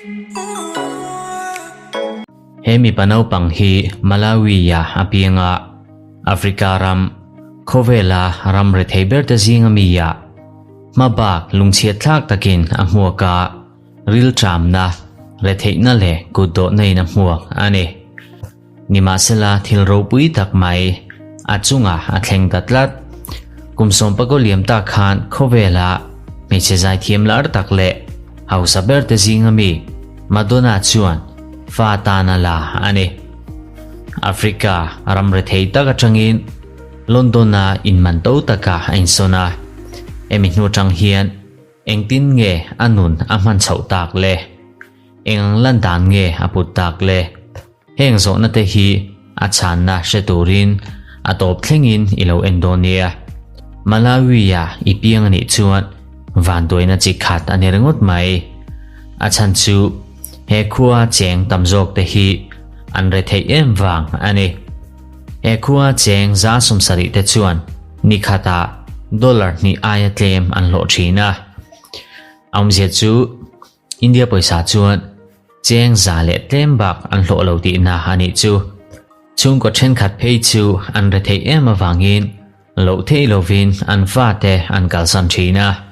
He mipa naupang hi Malawi-a a piang a, Africa ram, khawvela ram rethei berte zinga mi ah hmabak lungchhiat thlak takin a hmuak a, rilṭamna, retheihna leh kutdawhna in a hmuak a ni. Nimahsela thil ropui tak mai a chungah a thleng ta tlat. Kum sawmpakaw liam tak khan khawvela hmeichhe zaithiam lar tak leh hausa berte zinga mi Madonna chuan fa tan a la a ni. Africa ram rethei tak atangin London-a inman to takah a insawn a, hemi hnu atang hian Engtin nge a nun a hman chhoh tak le? Eng ang lan dan nge a put tak le? Heng zawhna te hi a chhanna hre turin a tawp thlengin i lo en dawn nia. Malawi-a i piang a nih chuan vanduaina chi khat a ni ringawt mai. A chhan chu he khua cheng tam zawk te hi an retheih em vang a ni. He khua cheng 70% te chuan ni khatah dollar hnih aia tlem an hlawh thin a. A awmzia chu India pawisa chuan cheng za leh tlem bak an hlawh lo tihna a nih chu. Chhungkaw thenkhat phei chu an retheih em avangin loh theih lovin an fate an kalsan thin a,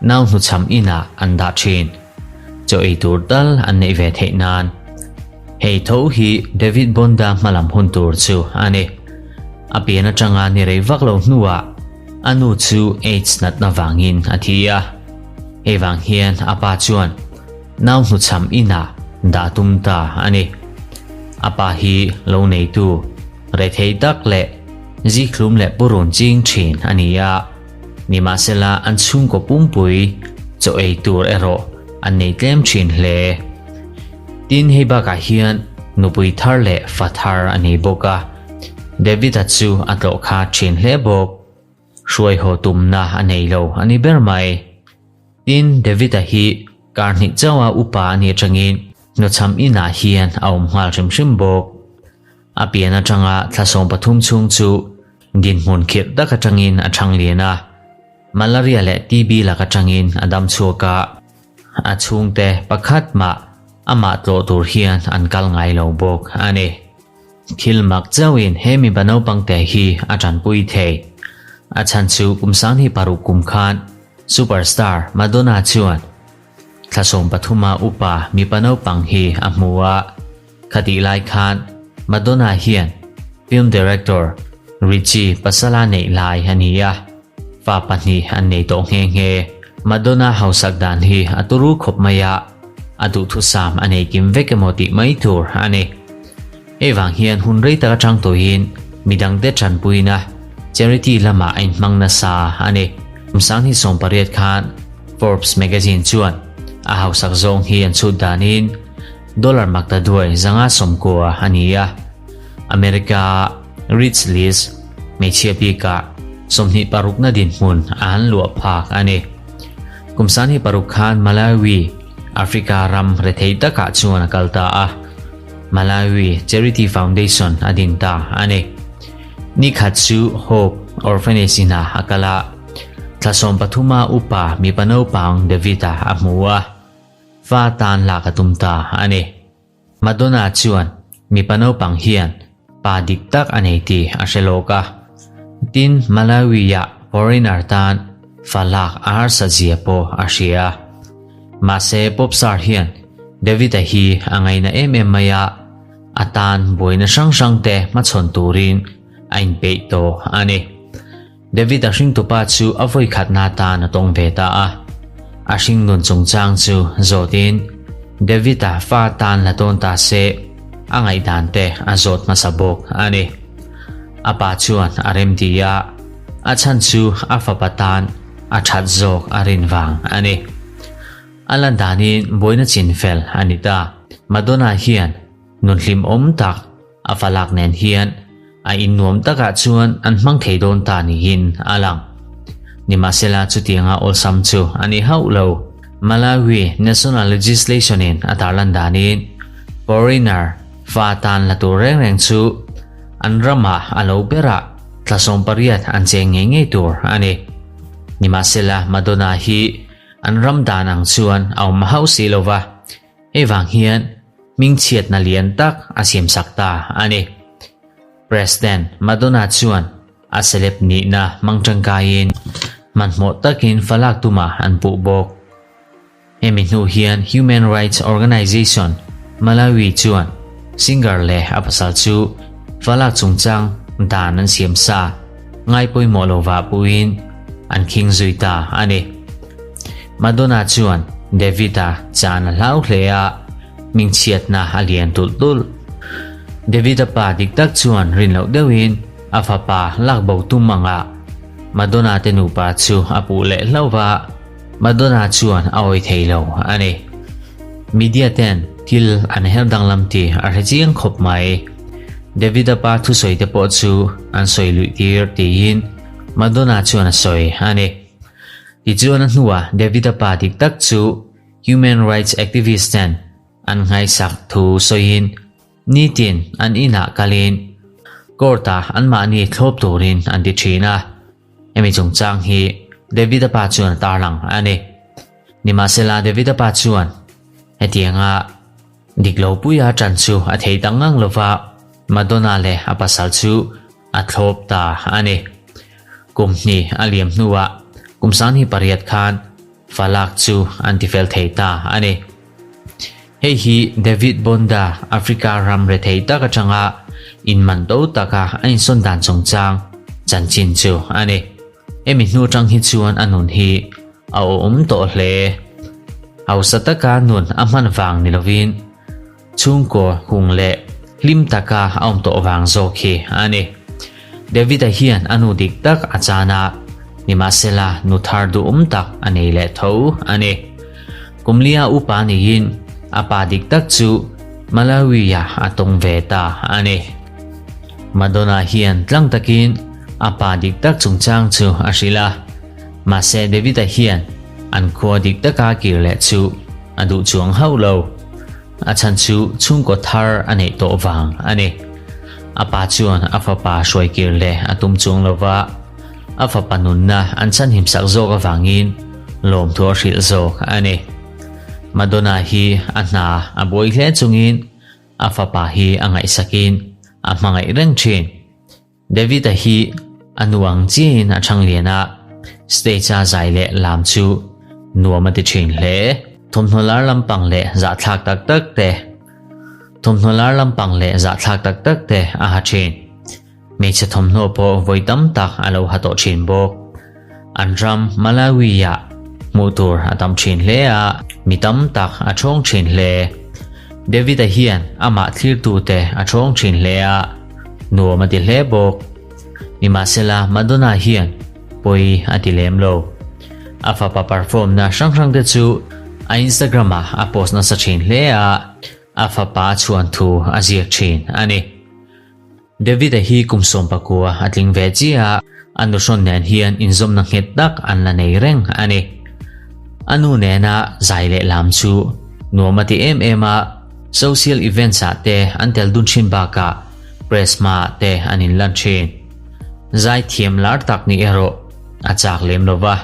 nau hnuchham inah an dah thin. Chaw ei tur tal an neih ve theih nan. Hei tho hi David Bonda hmalam hun tur chu a ni. A pian atanga ni rei vak lo hnuah a nu chu AIDS natna vangin a thi a. Hei vang hian a pa chuan nau hnuchham inah dah tum ta a ni. A pa hi lo neitu rethei tak leh zikhlum leh purun ching thin a ni a. Nimahsela an chhungkaw pumpui chaw ei tur erawh an nei tlem thin hle. Tin hei bakah hian nupui thar leh fa thar a nei bawk a, David-a chu a tlawh kha thin hle bawk. Hruai haw tumna a nei lo a ni ber mai. Tin David-a hi kar hnih chauha upa a nih atangin hnuchham inah hian a awm nghal hrim hrim bawk. A pian atanga thla 13 chhung chu dinhmun khirh tak atangin a thang lian a, malaria leh TB lak atangin a dam chhuak a, a chhungte pakhat mah amah tlawh tur hian an kal ngai lo bawk a ni. Thil mak chauhin he mipa naupangte hi a tanpui thei. A chhan chu kum 26 kum khan superstar Madonna chuan thla 13 upa mipa naupang hi a hmu a, Khatih lai khan Madonna hian film director Richie pasala neih lai a ni a, fa pahnih an nei tawh nghe nghe. Madonna hausak dan hi a turu khawp mai a, a duhthusam a nei kim vek emaw tih mai tur a ni. Hei vang hian hun rei tak atang tawhin midangte tanpuina charity lamah a inhmang nasa a ni. Kum 2018 khan Forbes magazine chuan a hausak zawng hi an chhut danin Dollar makta duai 590 a ni a, America Rich List hmeichhia bikah 26 na dinhmun a han luah phak a ni. Kum 26 khan Malawi, Africa ram rethei takah chuan a kal ta a, Malawi Charity Foundation a din ta a ni. Ni khat chu Hope Orphanage inah a kal a, thla 13 upa mipa naupang David-a a hmu a. Fa tan lak a tum ta a ni. Madonna chuan mipa naupang hian pa dik tak a nei tih a hre lawk a. Tin, Malawi-ah foreigner tan fa lak a harsa zia pawh a hria. Mahse, popstar hian David-a hi a ngaina em em mai a, a tan buaina hrang hrang te hmachhawn turin a inpeih tawh a ni. David-a hringtupa chu a vawi khatna atan a tawng ve ta a. A hringnun chungchang chu zawtin David-a fa tan la tawn ta se a ngaihdan te a zawt hmasa bawk a ni. A pa chuan a remti a, a chhan chu a fapa tan a that zawk a rin vang a ni. A lan danin buaina chinfel a ni ta. Madonna hian nun hlimawm tak A falak nen hian a in nuam takah chuan an hmang thei dawn ta niin a lang. Nimahsela chutianga awlsam chu a ni hauh lo. Malawi National Legislation in a tarlan danin foreigner fa tan la tur reng reng chu an ramah a lo berah thla 18 an cheng ngei ngei tur a ni. Nimahsela Madonna hi an ram dan ang chuan a awm hauh si lova. Hei vang hian hmingchhiatna lian tak a siamsak ta a ni. President Madonna chuan a celeb nihna hmang tangkaiin hmanhmawh takin falak tumah an puh bawk. Hemi hnu hian Human Rights Organization Malawi chuan singer leh a pasal chu falak chungchang dan an siam sa ngai pawimawh lovah puhin an khing zui ta a ni. Madonna chuan David-a chan a hlau hle a, hmingchhiatna a lian tulh tulh. David-a pa dik tak chuan rin loh deuhin a fapa lak bo tum angah Madonna te nupa chu a puh leh hlauh va, Madonna chuan a awih thei lo a ni. Media ten thil an her danglam tih a hre chiang khawp mai. David-a pa thusawi te pawh chu an sawi luih tir tiin Madonna chuan a sawi a ni. Tichuan a hnuah David-a pa dik tak chu human rights activist ten an nghaisak thu sawiin nitin an inah kalin court-ah anmahni thlawp turin an ti thin a. Hemi chungchang hi David-a pa chuan a tarlang a ni. Nimahsela David-a pa chuan hetianga dik lo puia tan chu a thei tak ngang lova Madonna leh a pasal chu a thlawp ta a ni. Kum hnih a liam hnuah kum sanghnih pariat khan falak chu an tifel thei ta a ni. Hei hi David Bonda Africa ram rethei tak atanga inman to taka a insawn dan chungchang chanchin chu a ni. Hemi hnu atang hi chuan a nun hi a awm tawh hle. Hausa taka nun a hman vang ni lovin Chhungkaw hung leh hlim taka a awm tawh vang zawk hi a ni. David-a hian a nu dik tak a chan a, nimahsela nu thar duhawm tak a nei leh tho a ni. Kumlia upa niin a pa dik tak chu Malawi-ah a tawng ve ta a ni. Madonna hian tlang takin a pa dik tak chungchang chu a hrilh a, mahse David-a hian an khua dik taka kir leh chu a duh chuang hauh lo. A chhan chu chhungkaw thar a neih tawh vang a ni. A pa chuan a fapa hruaikir leh a tum chuang lo va, a fapa nunna an chhanhim sak zawk avangin lawmthu a hrilh zawk a ni. Madonna hi a hna a buai hle chungin a fapa hi a ngaihsakin a hmangaih reng thin. David-a hi a nu ang chiahin a chhang lian a, stage-a zai leh lam chu nuam a ti thin hle. Thawmhnaw lar lampang leh zahthlak tak tak te Thawmhnaw lar lampang leh zahthlak tak tak te a ha thin. Hmeichhe thawmhnaw pawh vawi tam tak a lo ha tawh thin bawk. An ram Malawi-ah hmuh tur a tam thin hle a, mi tam tak a thawng thin hle. David-a hian amah thlirtute a thawng thin hle a, nuam a ti hle bawk. Nimahsela Madonna hian pawi a ti lem lo. A fapa perform-na hrang hrang te chu a Instagram-ah a post nasa thin hle a, a fapa chhuan thu a ziak thin a ni. David-a hi kum 19 a tling ve chiah a, a nuhrawn nen hian inzawmna nghet tak an la nei reng a ni. A nu nena zai leh lam chu nuam a ti em em a, social events-ah te an tel dun thin bakah press hmaah te an inlan thin. Zai thiam lar tak ni erawh a chak lem lo va,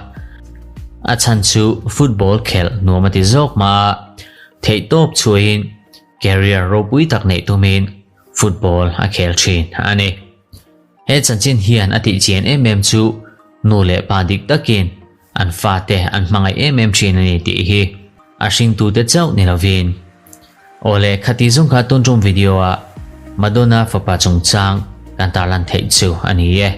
a chhan chu football khelh nuam a ti zawk mah a, theihtawp chhuahin career ropui tak neih tumin football a khel thin a ni. He chanchin hian a tih chian em em chu nu leh pa dik takin an fate an hmangaih em em thin a ni tih hi a hringtute chauh ni lovin. Aw le khati zawng kha tun tum video ah Madonna fapa chungchang kan tarlan theih chu a ni e.